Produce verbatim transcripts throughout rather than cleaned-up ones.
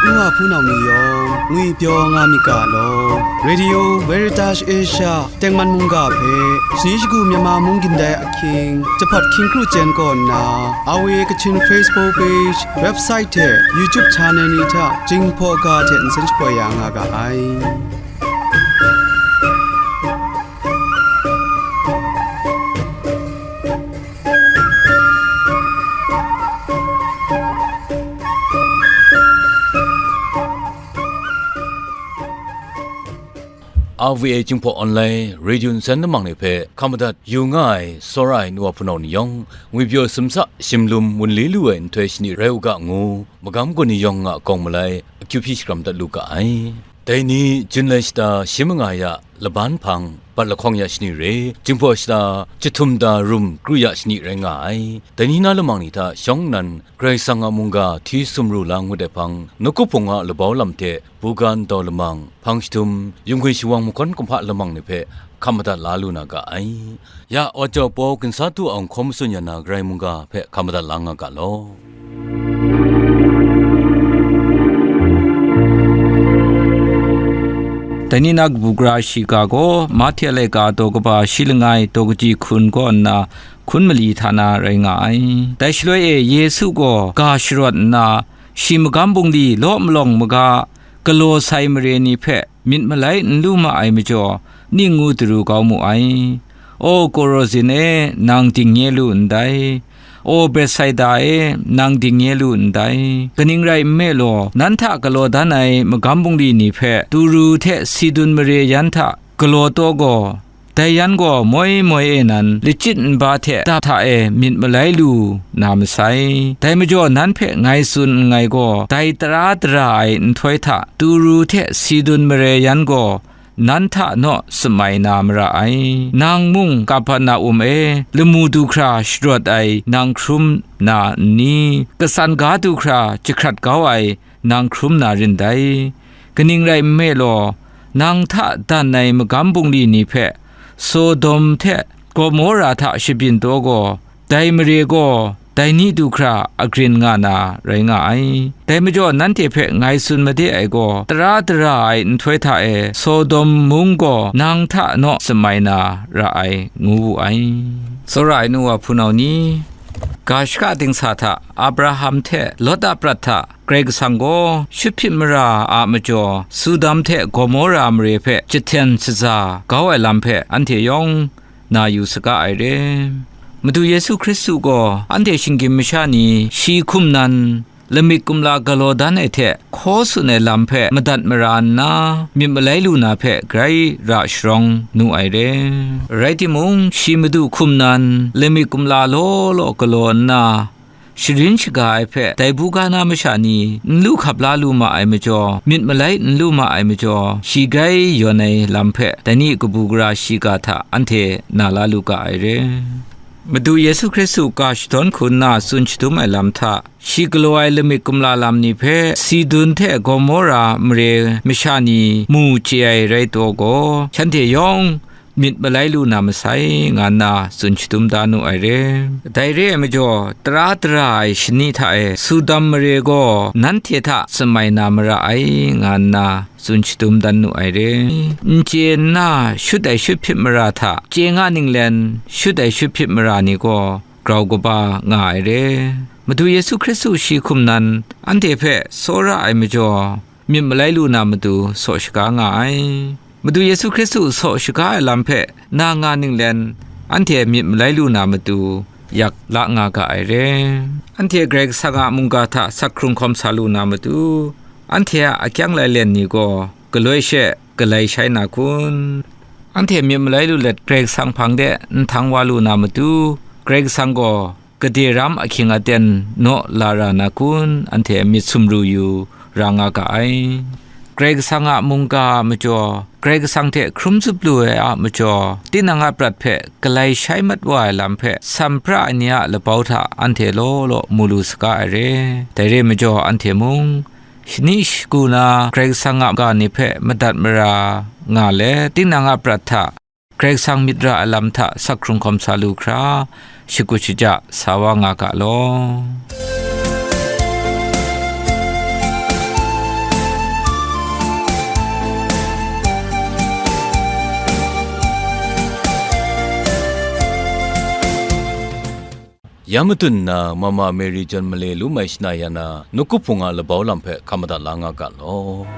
Nwa hpunau ni yawng ngwipyaw nga myit ga law. Radio Veritas Asia tengman mungga hpe shani shagu Myanmar mung gindai ahkying, jahpat hkying kru chyen kaw nna, R V A Kachin Facebook page, website hte YouTube channel ni hta Jinghpaw ga hte nsen shapoi ya nga ga ai. R V A Jinghpaw Online Radio nsen namang ni hpe hkam madat yu nga ai, tsawra ai nu wa hpunau ni yawng, ngwipyaw sumsa shimlum wunli lu ai nhtoi shani rai u ga ngu, magam kaw ni yawng a kawng malai akyu hpyi shakram dat lu ga ai. Dai ni, Jun lai shata shi manga ya laban hpang, bat lahkawng ya shani re, Jinghpaw shata jahtum da rum kru ya shani rai nga ai. Dai ni na lamang ni hta shawng nnan, Karai Kasang a mungga hti sumru la ngut ai hpang, nawku hpung a labau lam hte, buga ndaw lamang, hpang jahtum, yunggwi shawang mahkawn kumhpa lamang ni hpe hkam madat la lu na ga ai. Ya, Aw Jau Paw ginsa tu ang hkawm matsun ya na Karai mungga hpe hkam madat la nga ga law. Dai ni na kabu gara shiga gaw, Mahte a laika daw kaba shi langai daw kaji hkun kaw nna hkun mali hta na rai nga ai. Dai shaloi e Yesu gaw ga sharawt nna, shi magam bungli law malawng maga, galaw sai mare ni hpe myit malai n lu ma ai majaw, ning ngu daru kau mu ai. Aw, Korazin e, nang dingnye lu ndai. Aw, Betsaida e, nang dingnye lu ndai. Kaning rai nme law, nan hta galaw dan ai magam bungli ni hpe Turu hte Sidun mare yan hta galaw taw gaw, dai yan gaw moi moi e nan lachyit nba hte ta hta e myit malai lu na masai. Dai majaw, nan hpe ngai tsun nngai gaw, dai tara dara ai nhtoi hta Turu hte Sidun mare yan gaw nan hta naw samai na mara ai. Nang mung, Kaperna-um e, lamu du hkra sharawt ai nang hkrum na n ni? Katsan ga du hkra jahkrat kau ai nang hkrum na rin dai. Kaning rai nme law, nang hta dan ai magam bungli ni hpe Sodom hte Gomora hta shabyin taw gaw, dai mare gaw dai ni du hkra agrin nga na rai nga ai. Dai majaw, nanhte hpe ngai tsun made ai gaw, tara dara ai nhtoi hta e Sodom mung gaw nang hta naw samai na ra ai, ngu wu ai. Tsawra ai nu wa hpunau ni, ga shaka dingsa hta, Abraham hte Lot a prat hta, Karai Kasang gaw shut hpyit mara a majaw, Sodom hte Gomora mare hpe jahten shaza kau ai lam hpe anhte yawng na yu saga ai re. Madu Yesu Hkristu gaw anhte shinggyim masha ni shi hkum nan lamik kumla galaw dan ai hte hkaw tsun ai lam hpe madat mara nna, myit malai lu na hpe grai ra sharawng nu ai re. Rai timung, shi Madu hkum nan lamik kumla law law galaw nna, sharin shaga ai hpe dai buga na masha ni n lu hkap la lu ma ai majaw, myit malai n lu ma ai majaw, shi grai yawn ai lam hpe dai ni kabu gara shiga hta anhte na la lu ga ai re. Madu Yesu Hkristu ga shadawn hku nna tsun shadum ai lam hta, shi galaw ai lamik kumla lam ni hpe Sidun hte Gomora mare masha ni mu chye ai rai taw gaw, shanhte yawng myit malai lu na masai, nga nna tsun shadum da nu ai re. Dai re ai majaw, tara dara ai shani hta e Sodom mare gaw nanhte hta samai na mara ai, nga nna tsun shadum dan nu ai re. N chye nna shut ai shut hpyit mara hta chye nga ninglen shut ai shut hpyit mara ni gaw grau kaba nga ai re. Madu Yesu Hkristu shi hkum nan anhte hpe tsawra ai majaw, myit malai lu na matu saw shaga nga ai. Madu Yesu Hkristu saw shaga ai lam hpe na nga ninglen, anhte myit malai lu na matu yak la nga ga ai re. Anhte Karai Kasang a mungga hta sak hkrung hkawm sa lu na matu, anhte a akyang lailen ni gaw galoi she galai shai na kun? Anhte myit malai lu let Karai Kasang hpang de nhtang wa lu na matu, Karai Kasang gaw gade ram ahkying aten naw la ra na kun, anhte myit sumru yu ra nga ga ai. Karai Kasang a mungga a majaw, Karai Kasang hte hkrum tsup lu ai a majaw, tinang a prat hpe galai shai mat wa ai lam hpe, sam pra ai ni a labau hta anhte law law mu lu saga ai re. Dai re ai majaw, anhte mung shani shagu na Karai Kasang a ga ni hpe madat mara nga let, tinang a prat hta Karai Kasang myit ra ai lam hta sak hkrung hkawm sa lu hkra, shakut shaja sa wa nga ga law. Ya matun nna, Mama Mary John Male Lu Mai Shana Ya Na, Nawku Hpung a labau lam hpe hkam madat la nga ga law.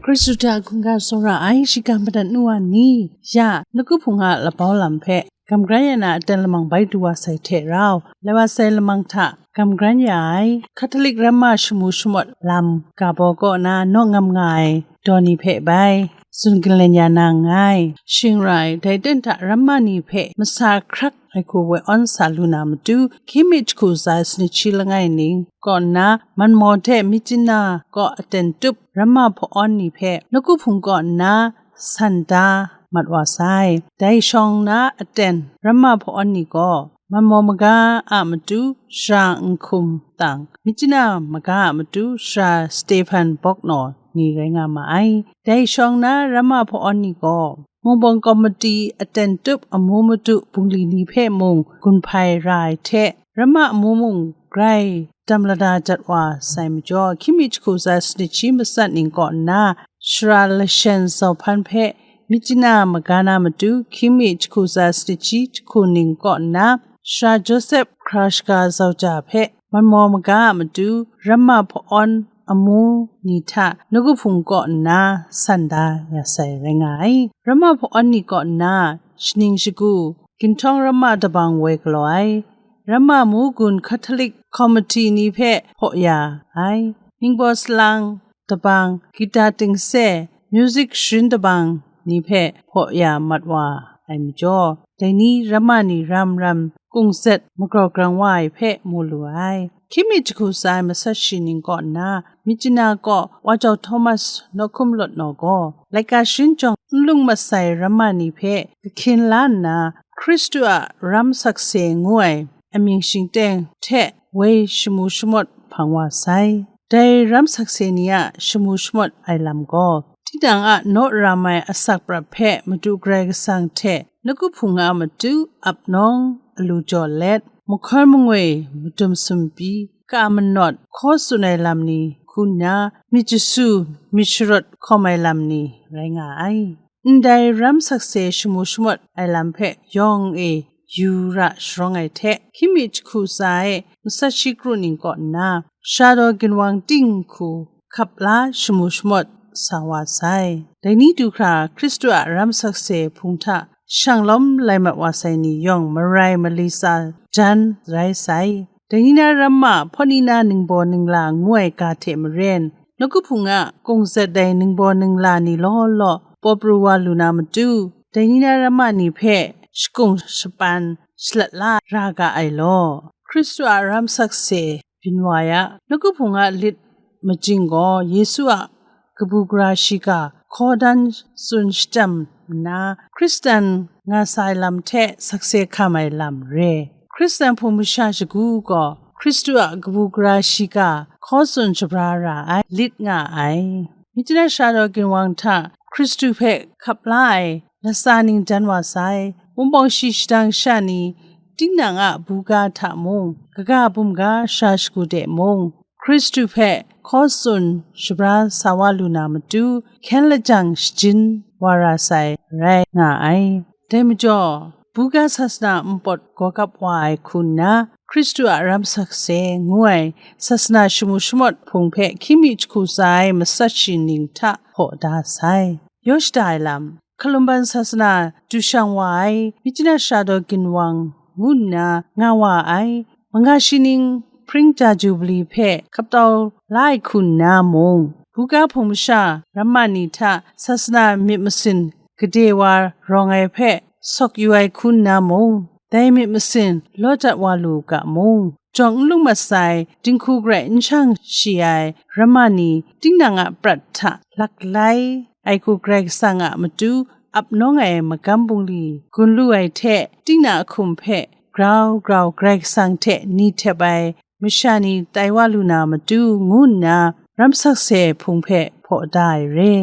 Hkristu hta hkungga tsawra ai, shiga madat nu wa ni, ya, Nawku Hpung a labau lam hpe, Gam Gran Ya Na aten lamang bai du wa sai hte rau, lai wa sai lamang hta gam gran ya ai, Catholic Ramma shamu shamawt lam ga baw kaw na naw ngam nga ai daw ni hpe bai tsun galen ya na nngai. Shing rai, dai ten hta Ramma ni hpe masa hkrak ai hku woi awn sa lu na matu, hkying mi jahku tsa ai sanit shi langai ning kaw nna, Manmaw hte Myitkyina kaw aten tup Ramma hpaw-awn ni hpe Nawku Hpung kaw nna san da mat wa sai. Dai shawng na aten Ramma hpaw-awn ni gaw, Manmaw maga a matu Sara Nhkum tang, Myitkyina maga a matu Sara Stephen Bawknaw ni rai nga ma ai. Dai shawng na Ramma hpaw-awn ni gaw, Mungpawng Kawmati aten tup amu madu bungli ni hpe mung gun hpai ra ai hte, Ramma amu mung grai dam lada jat wa sai majaw, hkying mi jahku tsa sanit shi matsat ning kaw nna, Sara Lashen Zau Hpan hpe Myitkyina maga na matu, hkying mi jahku tsa sanit shi jahku ning kaw nna, Sara Joseph Hkra Shaga Zau Ja hpe Manmaw maga a matu Ramma hpaw-awn amu ni hta Nawku Hpung kaw nna san da ya sai rai nga ai. Ramma hpaw-awn ni kaw nna shaning shagu, ginhtawng ramma dabang woi galaw ai, Ramma mu gun Catholic Committee ni hpe hpaw ya ai, ningbaw salang dabang, gita tingse, music sharin dabang ni hpe hpaw ya mat wa ai majaw, dai ni Ramma ni ram ram kungzet magraw grang wa ai hpe mu lu ai. Hkying mi jahku tsa ai matsat shi ning kaw nna, Myitkyina kaw Wa Jau Thomas Nawhkum Lawt Naw gaw, laika sharin jawng n lung mat sai Ramma ni hpe kahkyin la nna, Hkristu a ram sakse ngu ai amying shingteng hte woi shamu shamawt hpang wa sai. Dai ram sakse ni a shamu shamawt ai lam gaw, tinang a naw ram ai asak prat hpe Madu Karai Kasang hte Nawku Hpung a matu ap nawng alu jaw let, mahkawn mangwi madum sumpi, ka manawt hkaw tsun ai lam ni hku nna, myit jasu myit sharawt hkawm ai lam ni rai nga ai. Ndai ram sakse shamu shamawt ai lam hpe yawng e yu ra sharawng ai hte, hkying mi jahku tsa e matsat shi kru ning kaw nna, Sara daw ginwang ting hku hkap la shamu shamawt sa wa sai. Dai ni du hkra Hkristu a ram sakse hpung hta shang lawm lai mat wa sai ni yawng marai mali tsa jan rai sai. Dai ni na ramma, hpawt ni na ningbaw ningla ngu ai ga hte maren, Nawku Hpung a kungzet ai ningbaw ningla ni law law paw pru wa lu na matu, dai ni na ramma ni hpe shakung shapan shalat la ra ga ai law. Hkristu a ram sakse byin wa ya, Nawku Hpung a lit majing gaw Yesu a kabu gara shiga hkaw dan tsun shajam nna, Hkristan nga sa ai lam hte sakse hkam ai lam re. Hkristan hpung masha shagu gaw Hkristu a kabu gara shiga hkaw tsun shabra ra ai lit nga ai. Myitkyina Sara daw ginwang hta Hkristu hpe hkap la ai latsa ning jan wa sai. Wunpawng shi shadang sha ni, tinang a buga hta mung, kaga bumga sha shagu de mung, Hkristu hpe hkaw tsun shabra sa wa lu na matu, hkyen lajang shajin wa ra sai rai nga ai. Dai majaw, buga sasana npawt gaw kap wa ai hku nna, Hkristu a ram sakse ngu ai sasana shamu shamawt hpung hpe hkying mi jahku tsa ai matsat shi ning hta hpaw da sai. Yaw shada ai lam, Hkalumban sasana du shang wa ai, Myitkyina Sara daw ginwang ngu nna nga wa ai, manga shi ning hpring ja jubili hpe hkaptau la ai hku nna mung, buga hpung masha ramma ni hta sasana myit masin gade wa rawng ai hpe sawk yu ai hku nna mung, dai myit masin law dat wa lu u ga mung, jawng n lung mat sai, dinghku garai n shang shi ai ramma ni, tinang a prat hta laklai ai hku Karai Kasang a matu ap nawng ai magam bungli gun lu ai hte, tinang a hkum hpe grau grau Karai Kasang hte ni htep ai masha ni tai wa lu na matu ngu nna, ram sakse hpung hpe hpaw da ai re.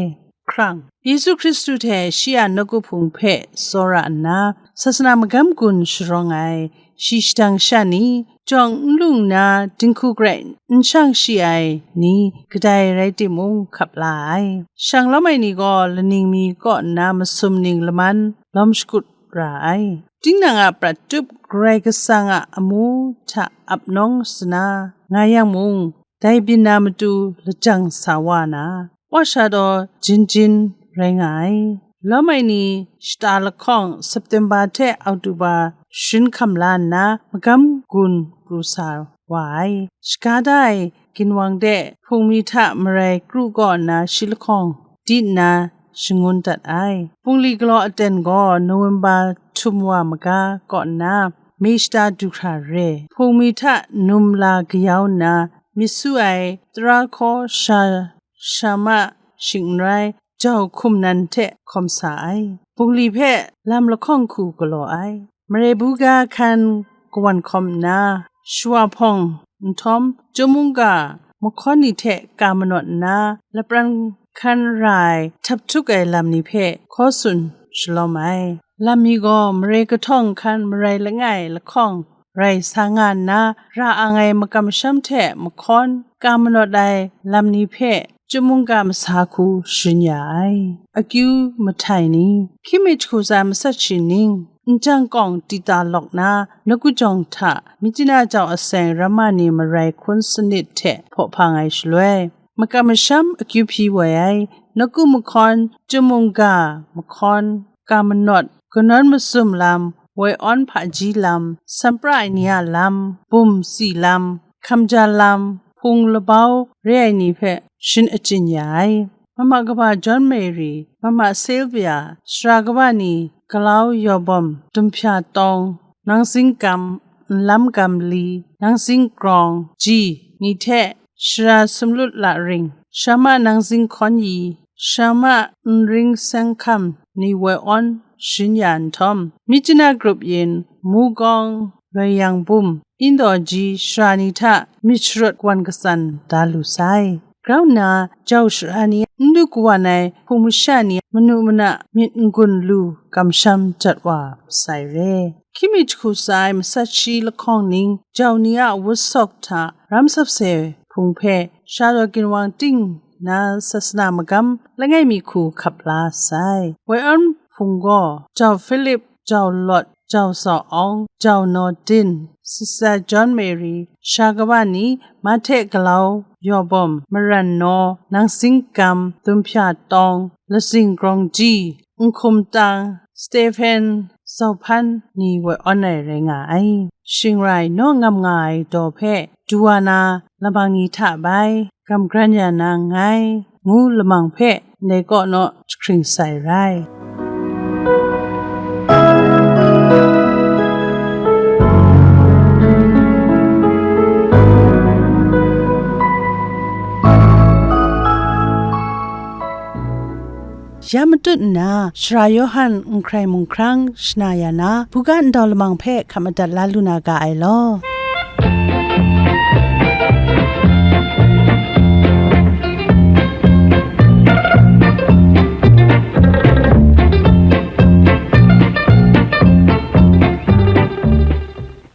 Hkrang, Yesu Hkristu hte shi a nawku hpung hpe tsawra nna, sasana magam gun sharawng ai shi shadang sha ni, jawng n lung nna, dinghku garai n shang shi ai ni kadai rai timung, hkap la ai. Shang lawm ai ni gaw laning mi kaw nna masum ning laman lawm shakut ra ai. Tinang a prat tup Karai Kasang a amu hta ap nawng sana nga yang mung, dai byin na matu lajang sa wa na, wa sha taw jin jin rai nga ai. Lawm ai ni shata lahkawng September hte October sharin hkam la nna, magam gun pru sa wa ai. Shaga da ai ginwang de hpung mi hta marai kru kaw nna shi lahkawng di nna shangun dat ai. Bungli galaw aten gaw November htum wa maga kaw nna, mi shata du hkra re. Hpung mi hta num la kayau nna, myit su ai tara hkaw sha, sha ma shing n rai, jau hkum nan hte hkawm sa ai. Bungli hpe lam lahkawng hku galaw ai. Mare buga hkan kawan hkawm nna, shawa hpawng nhtawm, chyum mungga mahkawn ni hte ka manawt nna, lapran hkan ra ai htap htuk ai lam ni hpe hkaw tsun shalawm ai. Lam mi gaw mare kahtawng hkan marai langai lahkawng rai sa nga nna, ra ang ai makam masham hte mahkawn ka manawt ai lam ni hpe chyum mungga masa hku sharin ya ai. Akyu mahtai ni, hkying mi jahku tsa ai masat shi ning, njang kawng tita lawk na, nawku jawng hta Myitkyina jau aseng ramma ni marai hkun sanit hte hpaw hpang ai shaloi, makam masham akyu hpyi woi ai, nawku mahkawn, chyum mungga mahkawn, ka manawt, kanawn masum lam, woi awn hpaji lam, sampra ai ni a lam, bum si lam, hkamja lam, hpung labau re ai ni hpe shin achyin ya ai. Mama kaba John Mary, Mama Sylvia, sara kaba ni Galau Yawbawm, Dumhpya Tawng, Nang Singkam, Nlam Gamli, Nang Singkrawng, ji ni hte Sara Sumlut Laring, Sara Ma Nang Singkhawn Yi, Sara Ma Nring Seng Hkam ni woi awn sharin ya nhtawm, Myitkyina group yin Mugawng, Loi Yang Bum, Indaw ji sara ni hta myit sharut wan katsan da lu sai. Grau nna, jau sara ni n du kawan ai hpung masha ni manu mana myit n-gun lu kamsham jat wa sai re. Hkying mi jahku tsa ai masat shi lahkawng ning jau ni a wut sawk hta ram sapse hpung hpe sha daw ginwang ting na sasana magam langai mi hku hkap la sai. Woi awn hpung gaw jau Philip, jau Lawt, jau Sau Awng, jau Naw Din, Sister John Mary, sha kaba ni Mahte Galau Yawbawm, Maran Naw, Nang Singkam, Dumhpya Tawng, Lasing Grawng Ji, Nhkum Tang, Stephen, Sau Hpan ni woi awn ai rai nga ai. Shing rai naw ngam nga ai daw hpe du wa na lamang ni hta bai gam gran ya na nngai, ngu lamang hpe ndai kaw naw jahkring sai rai. Ya matut nna, Sara Yawhan n hkrai mung hkrang shana ya na, buga ndau lamang hpe hkap madat la lu na ga ai law.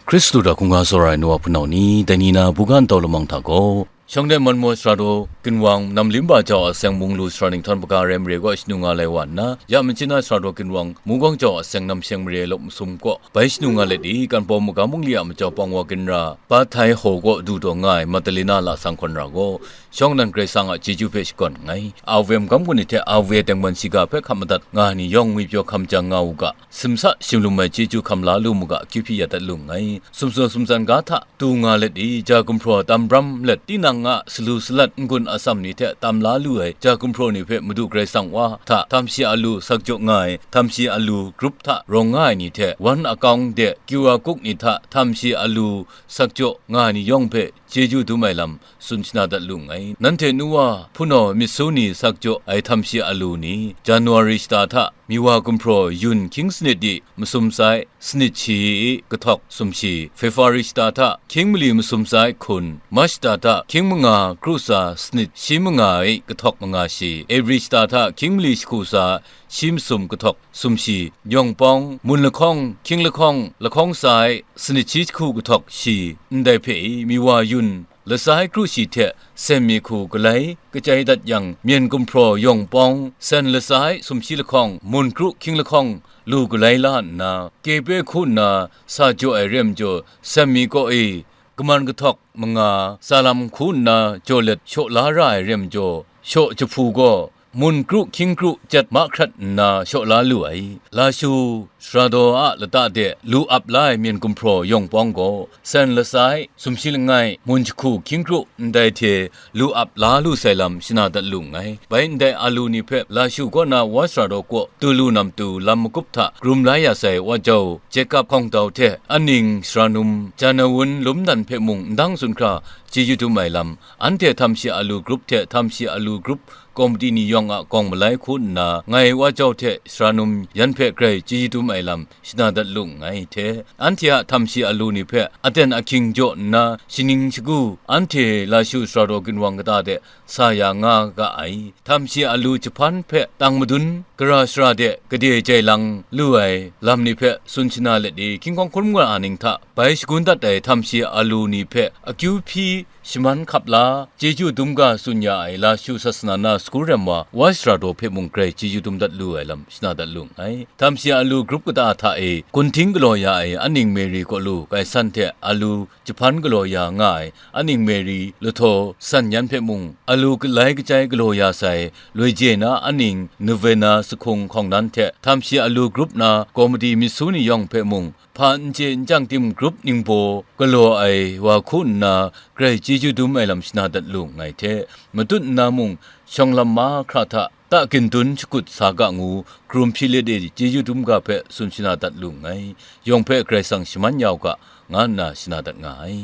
Hkristu hta hkungga tsawra ai nu wa hpunau ni, dai ni na buga ndau lamang hta gaw, Shawng de Manmaw Sara daw ginwang Namlimba jau a seng mung lu sara nhtawm hpaga rai mare kaw shanu nga lai wa nna, ya Myitkyina Sara daw ginwang Mugawng jau a seng namsheng mare lawp masum kaw bai shanu nga let i, Kanpawng Magam Bungli a majaw pawng wa ginra, Ba Htai Haw kaw du taw nga ai Madalina lasang hkawn ra gaw, shawng nnan Karai Kasang a chyeju hpe shakawn nngai. Awe magam gun ni hte Awe tengman shiga hpe hkap madat nga ai ni yawng ngwipyaw hkam jang nga u ga, simsa shimlum ai chyeju hkam la lu mu ga, akyu hpyi ya dat lu nngai. Sumsum sumtsan ga hta du nga let i, ja gumhpraw tam bram let, tinang a salu salat n-gun atsam ni hte tam la lu ai ja gumhpraw ni hpe Madu Karai Kasang Wa hta htam shi a lu sak jaw nga ai, htam shi a lu grup hta rawng nga ai ni hte, wan akawng de Q R code ni hta htam shi a lu sak jaw nga ai ni yawng hpe chyeju dum ai lam tsun shana dat lu nngai. Nanhte nu wa hpunau myit su ni sak jaw ai htam shi alu ni, January shata hta Miwa gumhpraw yun hkying sanit di masum sai sanit shi i kahtawk sumshi, February shata hta hkying mali masum sai hkun, March shata hta hkying manga kru tsa sanit shi manga i kahtawk manga shi, April shata hta hkying mali jahku tsa shi masum kahtawk sumshi, yawng pawng, mun lahkawng, hkying lahkawng, lahkawng tsa i sanit shi jahku kahtawk shi, ndai hpe i Miwa yun latsa ai kru shi hte sen mi hku galai kachai dat yang, myen gumhpraw yawng pawng, sen latsa ai sumshi lahkawng, mun kru hkying lahkawng lu galai la nna, kebe hku nna sa jaw ai rem jaw, sen mi kaw e, kaman kahtawk manga, tsa lam hku nna jaw let shaw la ra ai rem jaw, shaw jahpu gaw, mun kru hkying kru chyat mahkrat nna shaw la lu ai. Lashu sara daw a lata de lu ap la ai myen gumhpraw yawng pawng gaw, sen latsa ai sumshi langai, mun jahku hkying kru ndai hte lu ap la lu sai lam shana dat lu nngai. Bai ndai alu ni hpe Lashu kaw na wa sara daw kaw tu lu nam tu lam magup hta grum la ya sai wa jau Jacob Hkawng Dau hte aning sara num Janawun lum nan hpe mung ndang tsun hkra chyeju dum ai lam, anhte htam shi alu grup hte htam shi alu grup komiti ni yawng a gawng malai hku nna, ngai wa jau hte sara num yan hpe grai chyeju dum ai lam shana dat lu nngai hte, anhte a htam shi alu ni hpe aten ahkying jaw nna, shaning shagu anhte Lashu sara daw ginwang kata de sa ya nga ga ai, htam shi alu jahpan hpe tang madun gara shara de gade jai lang lu ai lam ni hpe tsun shana let i, hkying hkawng hkrum nga a ning hta bai shagun dat ai htam shi alu ni hpe akyu hpyi shaman hkap la, chyeju dum ga tsun ya ai Lashu Sasana na sagu rem wa, wa sara daw hpe mung grai chyeju dum dat lu ai lam shana dat lu nngai. Htam shi alu grup kata hta e gunhting galaw ya ai aning Mary kaw lu, Gaisan hte alu jahpan galaw ya nga ai aning Mary, lahtaw san yan hpe mung, alu galai kachai galaw ya sai, loi je na aning Novena sahkung hkawng nan hte htam shi alu grup na komiti myit su ni yawng hpe mung, hpa n chye n chyang tim grup ningbaw galaw ai wa hku nna, grai chyeju dum ai lam shana dat lu nngai hte, matut nna mung, shawng lam mahkra hta ta gindun shakut sa ga ngu, hkarum hpyi let e chyeju dum ga hpe tsun shana dat lu nngai. Yawng hpe Karai Kasang shaman ya u ga, nga nna shana dat nga ai.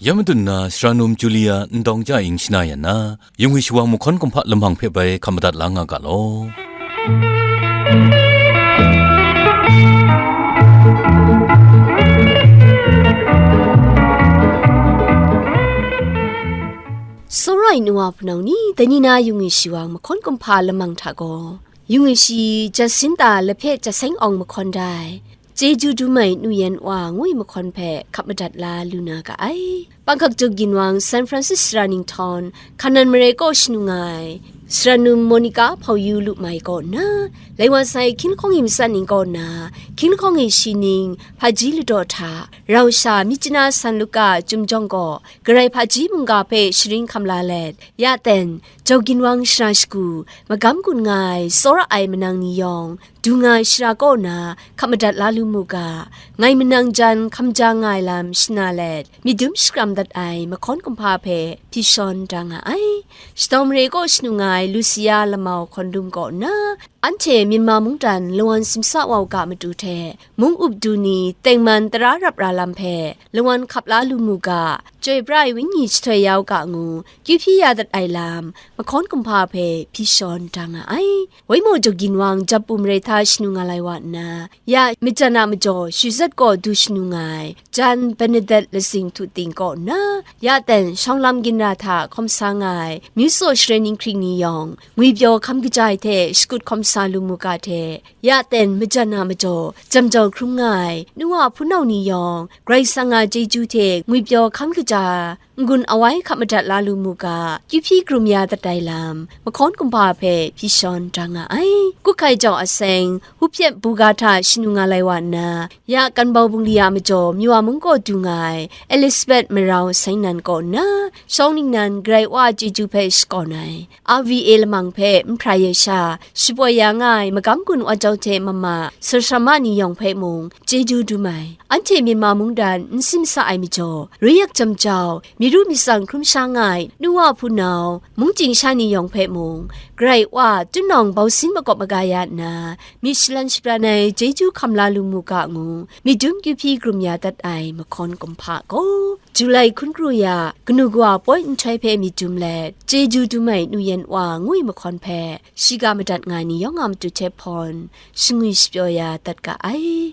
Ya madun na, sara num Julia n dawng ja ing shana yan na, yung ai shawang mahkawn kumhpa lamang hpe bai hkap madat la nga ga law. Tsawra ai nu wa hpunau ni, dai ni na yung ai shawang mahkawn kumhpa lamang hta gaw, yung ai shi Jacinta Laphe Jaseng Awng mahkawn dai, Chyeju Dum Ai Nu Yan Wa ngu ai mahkawn hpe hkap madat la lu na ga ai. Panghkak Daw Ginwang San Francis Sara Ninghtawng, Hkanan Mare kaw shanu nga ai, Sara Num Monica Hpau Yu Lu Mai kaw nna, lai wa sai hkying lahkawng e matsat ning kaw nna, hkying lahkawng e shi ning, hpaji ladaw hta, rau sha Myitkyina San Luka Chyum Jawng gaw, Karai hpaji mungga hpe sharin hkam la let, ya ten, Daw Ginwang shara shagu, magam gun nga ai, tsawra ai manang ni yawng, du nga ai shara kaw na hkap madat la lu mu ga, ngai manang jan hkam ja nga ai lam shana let, myit dum shakram dat ai mahkawn kumhpa hpe hpyi shawn da nga ai. Shadaw mare kaw shanu nga ai Lucia Lamau Hkawn Dum kaw nna, anhte Myanmar mungdan lawan simsa wa u ga matu hte, mung up du ni tengman tara rap ra lam hpe lawan hkap la lu mu ga, Chyoi pra ai Wenyi jahtoi ya u ga ngu, kyu hpyi ya dat ai lam, mahkawn kumhpa hpe hpyi shawn da nga ai. Wai maw Daw Ginwang Jap Pu Mare hta shanu nga lai wa nna, ya majan a majaw Shizat kaw du shanu nga ai, Jan Bernadette Lazing Htu Ting kaw nna, ya ten shawng lam ginra hta hkawm sa nga ai, Myu Tsaw Share Ninghkring ni yawng, ngwipyaw hkam kaja ai hte shakut hkawm sa lu mu ga hte, ya ten majan a majaw, jam jau hkrum nga ai, nu wa hpunau ni yawng, Karai Kasang a chyeju hte ngwipyaw hkam kaja, n-gun awai hkap madat la lu mu ga, kyu hpyi krum ya dat ai lam, mahkawn kumhpa hpe hpyi shawn da nga ai. Kuhkai Jau Aseng, Hupyet Buga hta shanu nga lai wa nna, ya Kanbau Bungli a majaw Myawa mung kaw du nga ai, Elizabeth Marau Seng Nan kaw nna, shawng ningnan Karai Wa a chyeju hpe shakawn ai, R V A lamang hpe nhpra ya sha, shapoi ya nga ai, magam gun wa jau hte mama, sarasama ni yawng hpe mung, chyeju dum ai. Anhte Myanmar mungdan n simsa ai majaw, rui yak jam jau, Myi ru myit tsang hkrum sha nga ai nu wa hpunau, mungchying sha ni yawng hpe mung, Karai Wa a tunawng bausin makawp maga ya nna, myit shalan shapran ai chyeju hkam la lu mu ga ngu, myit dum kyu hpyi krum ya dat ai mahkawn kumhpa gaw, Julai hkun kru ya kanu kawa poi nhtoi hpe myit dum let, chyeju dum ai nu yan wa ngu ai mahkawn hpe, shiga madat nga ai ni yawng a matu hte hpawn, shangwi shapyaw ya dat ga ai.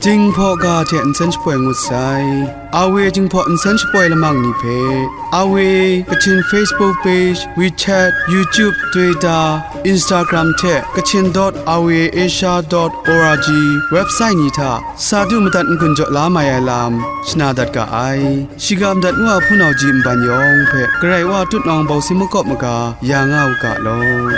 Dinghpaw ga hte nsen shapoi ngut sai. Awe Dinghpaw nsen shapoi lamang ni hpe, Awe Kachin Facebook page, WeChat, YouTube, Twitter, Instagram hte Kachin dot awe asia dot org website ni hta sa du madat n-gun jaw la mai ai lam shana dat ga ai. Shiga madat nu a hpunau ji nban yawng hpe Karai Wa tutnawng bawsi makawp maga ya nga u ga law.